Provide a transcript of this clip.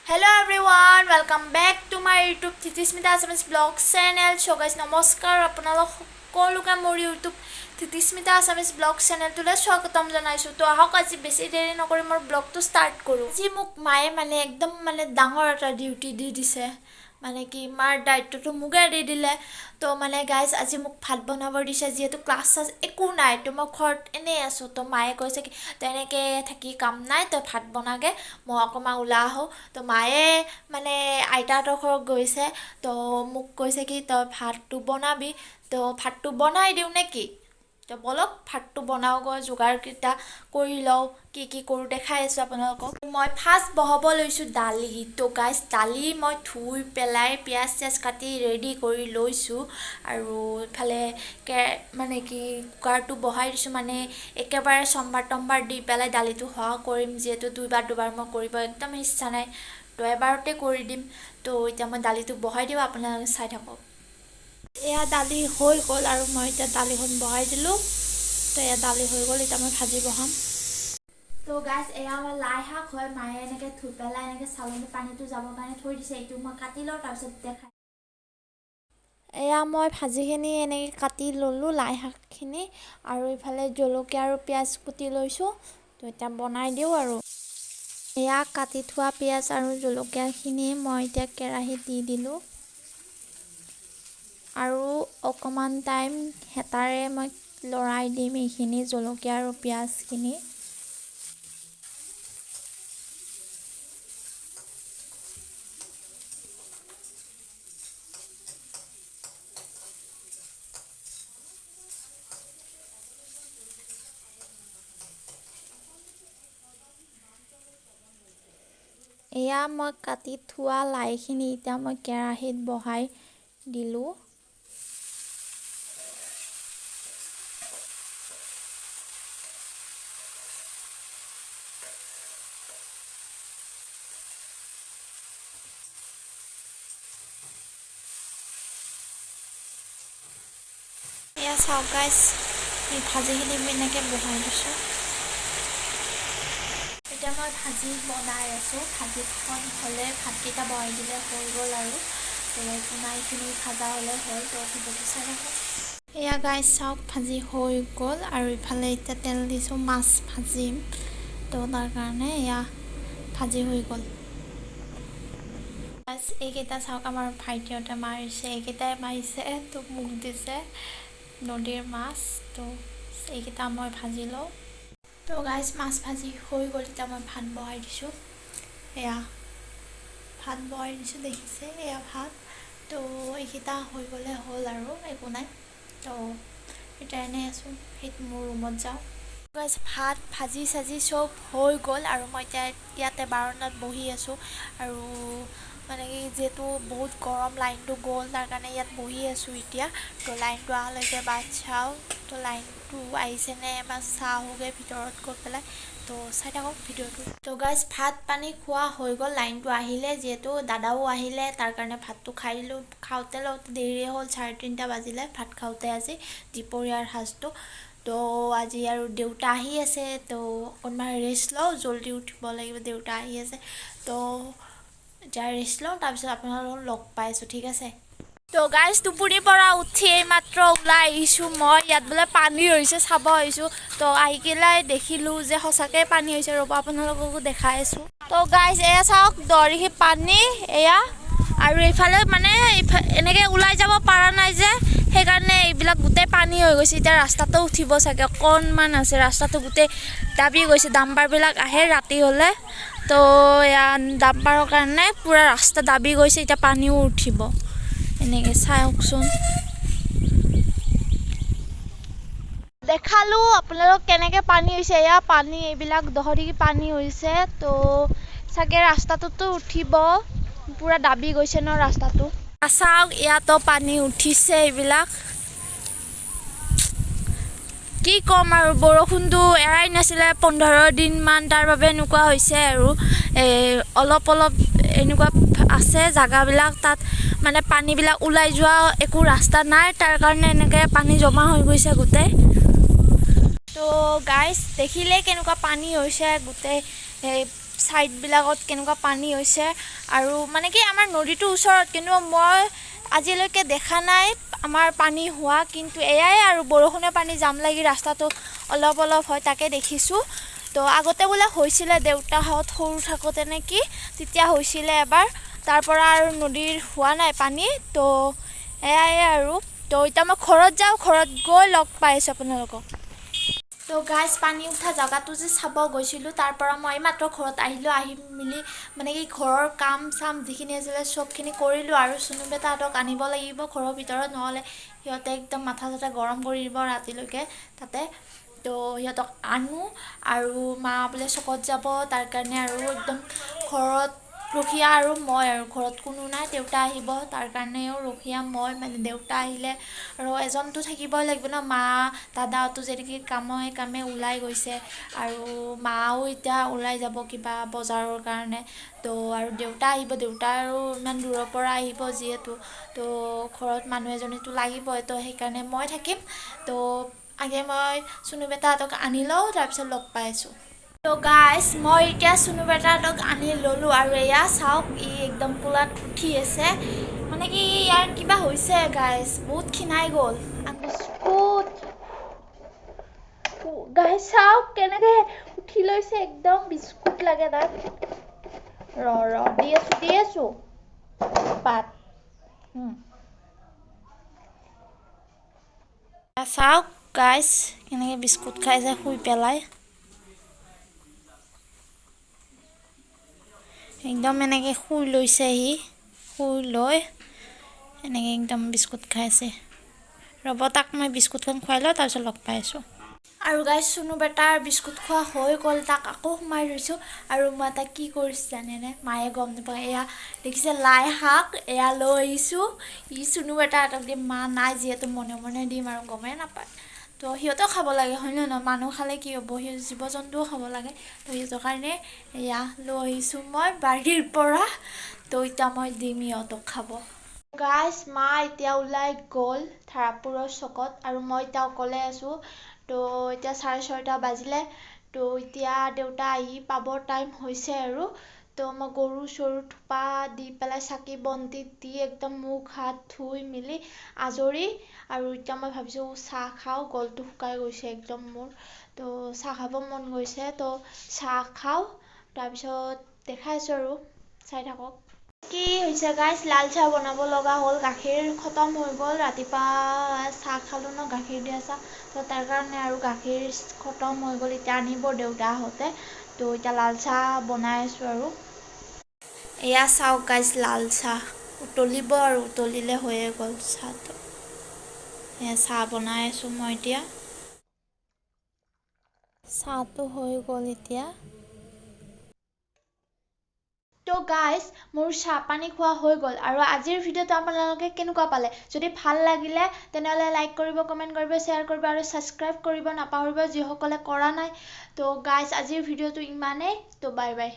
Hello everyone, welcome back to my YouTube Dhitismita Assamese vlog channel. So guys, নমস্কাৰ আপোনালোক সকলোকে মোৰ YouTube Dhritismita Assamese blog চেনেলটোলৈ স্বাগতম জনাইছোঁ। তো আহক, আজি বেছি দেৰি নকৰি মোৰ ব্লগটো ষ্টাৰ্ট কৰোঁ। আজি মোক মায়ে মানে একদম মানে ডাঙৰ এটা ডিউটি দি দিছে, মানে কি মাৰ দায়িত্বটো মোকে দি দিলে। তো মানে গাইজ, আজি মোক ভাত বনাব দিছে, যিহেতু ক্লাছ চাছ একো নাই, তো মই ঘৰত এনেই আছোঁ। তো মায়ে কৈছে কি তেনেকৈ থাকি কাম নাই, তই ভাত বনাগে, মই অকণমান ওলাই আহোঁ। তো মায়ে মানে আইতাহঁতৰ ঘৰত গৈছে, তো মোক কৈছে কি তই ভাতটো বনাবি। তো ভাতটো বনাই দিওঁ নে কি? তো ব'লক, ভাতটো বনাওগৈ, যোগাৰকেইটা কৰি লওঁ। কি কি কৰোঁ দেখাই আছোঁ আপোনালোকক। মই ফাৰ্ষ্ট বহাব লৈছোঁ দালি। তো গাইজ, দালি মই ধুই পেলাই পিঁয়াজ চিয়াজ কাটি ৰেডি কৰি লৈছোঁ আৰু ইফালে মানে কি কুকাৰটো বহাই দিছোঁ। মানে একেবাৰে চম্বাৰ তম্বাৰ দি পেলাই দালিটো হোৱা কৰিম, যিহেতু দুইবাৰ দুবাৰ মই কৰিব একদম ইচ্ছা নাই, তো এবাৰতে কৰি দিম। তো এতিয়া মই দালিটো বহাই দিওঁ, আপোনালোকে চাই থাকক। এয়া দালি হৈ গ'ল আৰু মই এতিয়া দালিখন বহাই দিলোঁ। তো এয়া দালি হৈ গ'ল, এতিয়া মই ভাজি বহাম। তো গাইজ, এয়া আমাৰ লাই শাক হয়। মায়ে এনেকৈ ধুই পেলাই এনেকৈ চালনী পানীটো যাবৰ কাৰণে থৈ দিছে। এইটো মই কাটি লওঁ, তাৰপিছত দেখাই। এয়া মই ভাজিখিনি এনেকৈ কাটি ল'লোঁ, লাই শাকখিনি আৰু ইফালে জলকীয়া আৰু পিঁয়াজ কুটি লৈছোঁ। তো এতিয়া বনাই দিওঁ। আৰু এয়া কাটি থোৱা পিঁয়াজ আৰু জলকীয়াখিনি মই এতিয়া কেৰাহীত দি দিলোঁ আৰু অকণমান টাইম হেতাৰে মই লৰাই দিম এইখিনি জলকীয়া আৰু পিঁয়াজখিনি। এয়া মই কাটি থোৱা লাইখিনি এতিয়া মই কেৰাহীত বহাই দিলোঁ। এয়া চাওক গাইজ, এই ভাজিখিনি মই এনেকৈ বহাই দিছোঁ। এতিয়া মই ভাজি বনাই আছোঁ। ভাজিখন হ'লে ভাতকেইটা বহাই দিলে হৈ গ'ল আৰু। তো একো নাই, এইখিনি ভাজা হ'লে হ'ল। তো ভিডিঅ'টো চাই থাকক। এয়া গাইজ চাওক, ভাজি হৈ গ'ল আৰু ইফালে এতিয়া তেল দিছোঁ, মাছ ভাজিম। তো তাৰ কাৰণে এয়া ভাজি হৈ গ'ল। গাইজ, এইকেইটা চাওক, আমাৰ ভাইটিহঁতে মাৰিছে, এইকেইটাই মাৰিছে, তো মোক দিছে নদীৰ মাছ। তো এইকেইটা মই ভাজি লওঁ। তো গাইজ, মাছ ভাজি হৈ গ'ল, এতিয়া মই ভাত বহাই দিছোঁ। এয়া ভাত বহাই দিছোঁ, দেখিছে, এয়া ভাত। তো এইকেইটা হৈ গ'লে হ'ল আৰু একো নাই। তো এতিয়া এনেই আছোঁ, সেই মোৰ ৰুমত যাওঁ। গাইজ, ভাত ভাজি চাজি চব হৈ গ'ল আৰু মই এতিয়া ইয়াতে বাৰাণ্ডাত বহি আছোঁ। আৰু মানে কি, যিহেতু বহুত গৰম, লাইনটো গ'ল, তাৰ কাৰণে ইয়াত বহি আছোঁ এতিয়া। তো লাইনটো অহালৈকে বাট চাওঁ। তো লাইনটো আহিছেনে এবাৰ চাওঁগৈ ভিতৰত গৈ পেলাই। তো চাই থাকক ভিডিঅ'টো। তো গাইজ, ভাত পানী খোৱা হৈ গ'ল। লাইনটো আহিলে যিহেতু, দাদাও আহিলে, তাৰ কাৰণে ভাতটো খাই দিলোঁ। খাওঁতে লওঁতে দেৰিয়ে হ'ল, 3:30 বাজিলে ভাত খাওঁতে আজি দুপৰীয়াৰ সাজটো। তো আজি আৰু দেউতা আহি আছে, তো অকণমান ৰেষ্ট লওঁ, জল্দি উঠিব লাগিব, দেউতা আহি আছে। তো এতিয়া ৰেষ্ট লওঁ, তাৰপিছত আপোনালোকক লগ পাইছোঁ, ঠিক আছে? তো গাইজ, টোপনিৰ পৰা উঠি এইমাত্ৰ ওলাই আহিছোঁ মই। ইয়াত বোলে পানী হৈছে, চাব আহিছোঁ। তো আহি পেলাই দেখিলোঁ যে সঁচাকৈ পানী হৈছে। ৰ'ব, আপোনালোককো দেখাই আছোঁ। তো গাইজ, এয়া চাওক, দৰিখি পানী এয়া। আৰু এইফালে মানে এনেকৈ ওলাই যাব পৰা নাই যে, সেইকাৰণে এইবিলাক গোটেই পানী হৈ গৈছে। এতিয়া ৰাস্তাটো উঠিব চাগে, অকণমান আছে, ৰাস্তাটো গোটেই দাবি গৈছে। ডাম্পাৰবিলাক আহে ৰাতি হ'লে, তো এয়া ডাম্পাৰৰ কাৰণে পূৰা ৰাস্তা দাবি গৈছে। এতিয়া পানীও উঠিব এনেকৈ, চাওকচোন। দেখালোঁ আপোনালোক কেনেকৈ পানী হৈছে। এয়া পানী, এইবিলাক দহৰি পানী হৈছে। তো চাগে ৰাস্তাটোতো উঠিব, পূৰা দাবি গৈছে ন ৰাস্তাটো। চাওক, ইয়াতো পানী উঠিছে এইবিলাক। কি ক'ম আৰু, বৰষুণটো এৰাই নাছিলে 15 দিনমান, তাৰ বাবে এনেকুৱা হৈছে। আৰু এই অলপ অলপ এনেকুৱা আছে জাগাবিলাক, তাত মানে পানীবিলাক ওলাই যোৱা একো ৰাস্তা নাই, তাৰ কাৰণে এনেকৈ পানী জমা হৈ গৈছে গোটেই। তো গাইজ, দেখিলে কেনেকুৱা পানী হৈছে গোটেই। এই ছাইডবিলাকত কেনেকুৱা পানী হৈছে। আৰু মানে কি আমাৰ নদীটোৰ ওচৰত, কিন্তু মই আজিলৈকে দেখা নাই আমাৰ পানী হোৱা। কিন্তু এয়াই আৰু বৰষুণৰ পানী জাম লাগি ৰাস্তাটো অলপ অলপ হয়, তাকে দেখিছোঁ। তো আগতে বোলে হৈছিলে, দেউতাহঁত সৰু থাকোঁতে নে কি তেতিয়া হৈছিলে এবাৰ, তাৰ পৰা আৰু নদীৰ হোৱা নাই পানী। তো এয়াই আৰু। তো এতিয়া মই ঘৰত যাওঁ, ঘৰত গৈ লগ পাই আছোঁ আপোনালোকক। তো গাইজ, পানী উঠা জেগাটো যে চাব গৈছিলোঁ, তাৰ পৰা মই এইমাত্ৰ ঘৰত আহিলোঁ। আহি মেলি মানে কি ঘৰৰ কাম চাম যিখিনি আছিলে চবখিনি কৰিলোঁ। আৰু চুনু বেটাহঁতক আনিব লাগিব ঘৰৰ ভিতৰত, নহ'লে সিহঁতে একদম মাথা চাথা গৰম কৰি দিব ৰাতিলৈকে তাতে। তো সিহঁতক আনো। আৰু মা বোলে চকত যাব, তাৰ কাৰণে আৰু একদম ঘৰত ৰখীয়া আৰু মই, আৰু ঘৰত কোনো নাই। দেউতা আহিব, তাৰ কাৰণেও ৰখীয়া মই, মানে দেউতা আহিলে আৰু এজনতো থাকিবই লাগিব ন। মা দাদাহঁতো যেনেকৈ কামে কামে ওলাই গৈছে, আৰু মাও এতিয়া ওলাই যাব কিবা বজাৰৰ কাৰণে। তো আৰু দেউতা আহিব, দেউতা আৰু ইমান দূৰৰ পৰা আহিব যিহেতু, তো ঘৰত মানুহ এজনীতো লাগিবই। তো সেইকাৰণে মই থাকিম। তো আগে মই চুনু বেটাহঁতক আনি লওঁ, তাৰপিছত লগ পাই আছোঁ। তো গাইজ, মই এতিয়া চুনু বেটাহঁতক আনি ল'লোঁ। আৰু এয়া চাওক, ই একদম কোলাত উঠি আছে। মানে কি ইয়াৰ কিবা হৈছে গাইজ, বহুত ক্ষীণাই গ'ল। বিস্কুট গাইজ, চাওক কেনেকৈ উঠি লৈছে, একদম বিস্কুট লাগে তাক। ৰ ৰ, দি আছোঁ দি আছোঁ পাত। চাওক গাইজ, কেনেকৈ বিস্কুট খাইছে শুই পেলাই, একদম এনেকৈ শুই লৈছে সি, শুই লৈ এনেকৈ একদম বিস্কুট খাইছে। ৰ'ব, তাক মই বিস্কুটখন খুৱাই লওঁ, তাৰপিছত লগ পাই আছোঁ। আৰু গাইজ, চুনু বেটাৰ বিস্কুট খোৱা হৈ গ'ল, তাক আকৌ সোমাই থৈছোঁ। আৰু মই তাক কি কৰিছোঁ জানেনে? মায়ে গম নাপায়। এয়া দেখিছে লাই শাক, এয়া লৈ আহিছোঁ। ই চুনু বেটাহঁতক দিম, মা নাই যিহেতু মনে মনে দিম আৰু গমেই নাপায়। তো সিহঁতেও খাব লাগে, হয় নে নহয়? মানুহ খালে কি হ'ব, সিহঁত জীৱ জন্তুও খাব লাগে। তো সিহঁতৰ কাৰণে এয়া লৈ আহিছোঁ মই বাৰীৰ পৰা। তো এতিয়া মই দিম সিহঁতক খাব। গাইজ, মা এতিয়া ওলাই গ'ল ধাৰাপুৰৰ চকত, আৰু মই এতিয়া অকলে আছোঁ। তো এতিয়া 6:30 বাজিলে। তো এতিয়া দেউতা আহি পাব টাইম হৈছে আৰু। তো মই গৰু চৰু থোপা দি পেলাই চাকি বন্তি দি একদম মুখ হাত ধুই মেলি আজৰি। আৰু এতিয়া মই ভাবিছোঁ চাহ খাওঁ, গলটো শুকাই গৈছে একদম মোৰ। তো চাহ খাব মন গৈছে, তো চাহ খাওঁ, তাৰপিছত দেখাই আছোঁ আৰু, চাই থাকক। কি হৈছে গাইজ, লাল চাহ বনাব লগা হ'ল, গাখীৰ খতম হৈ গ'ল। ৰাতিপুৱা চাহ খালোঁ ন, গাখীৰ দিয়া চাহ, তো তাৰ কাৰণে আৰু গাখীৰ খতম হৈ গ'ল। এতিয়া আনিব দেউতা আহোঁতে। তো এতিয়া লাল চাহ বনাই আছোঁ আৰু। এয়া চাওক গাইজ, লাল চাহ উতলিব আৰু উতলিলে হৈয়ে গ'ল চাহটো। এয়া চাহ বনাই আছোঁ মই এতিয়া। চাহটো হৈ গ'ল এতিয়া। তো গাইজ, মোৰ চাহ পানী খোৱা হৈ গ'ল। আৰু আজিৰ ভিডিঅ'টো আপোনালোকে কেনেকুৱা পালে? যদি ভাল লাগিলে তেনেহ'লে লাইক কৰিব, কমেণ্ট কৰিব, শ্বেয়াৰ কৰিব আৰু ছাবস্ক্ৰাইব কৰিব নাপাহৰিব যিসকলে কৰা নাই। তো গাইজ, আজিৰ ভিডিঅ'টো ইমানেই। তো বাই বাই।